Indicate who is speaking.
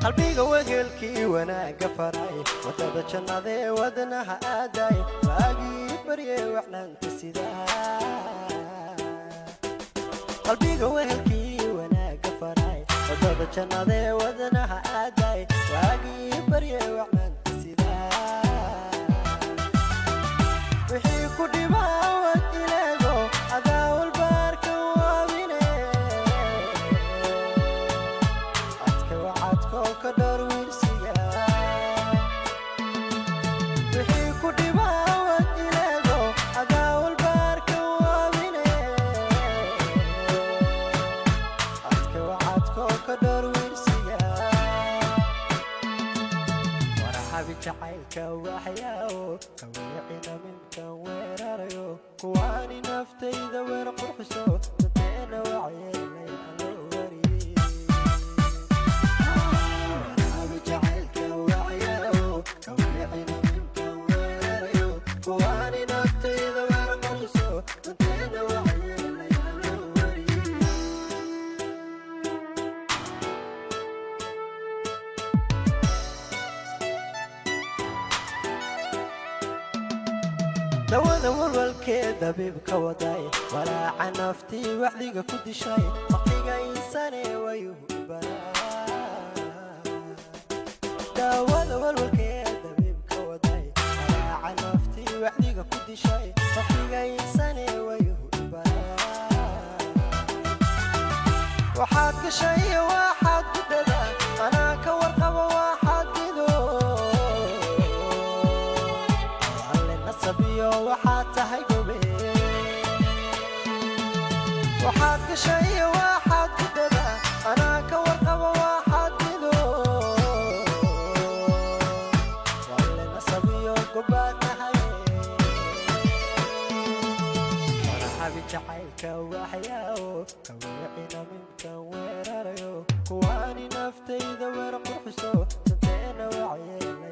Speaker 1: Qalbiga wegelkii wanaagga faray, wadada jannadee wadnaha aaday, waagii barye wacnaanta sidaa. Qalbiga wehelkii wanaagga faray, wadada jannadee wadnaha aaday, waagii barye wacnaanta sidaa. Wixii ku dhibaawad ileego, adaa walbaarka waabine. Adka wacadkoo ka dhowr wiirsiga. Wixii ku dhibaawad ileego, adaa walbaarka waabine. Adka wacadkoo ka dhowr wiirsiga. Warxabi jacaylka waxyaawo kaweecina minkan weerarayo, kuwaani naftayda weer qurxiso, danteena wacyeelay aloo wariyey. Warxabi jacaylka waxyaawo kaweecina minkan weerarayo, kuwaani naftayda weer qurxiso, danteena wacyeelay aloo wariyey. Dawada walwalkee dabiibka waday, walaaca naftii wacdiga ku dishay, waqtiga insane wayuhu baraa. Daawada walwalkee dabiibka waday, walaaca naftii wacdiga ku dishay, waqtiga insane wayuhu baraa. Waxaad gashay, waxaad gudada, anaa ka warqaba waxaad gido. Alle nasabiyo waxaad tahay gobe. Waxaad gashay, waxaad gudada, anaa ka warqaba waxaad gido. Alle nasabiyo gobaad tahay. Marxabi jacaylka waxyaawo kaweecina minkan weerarayo, kuwaani naftayda weer qurxiso, danteena wacyeelay.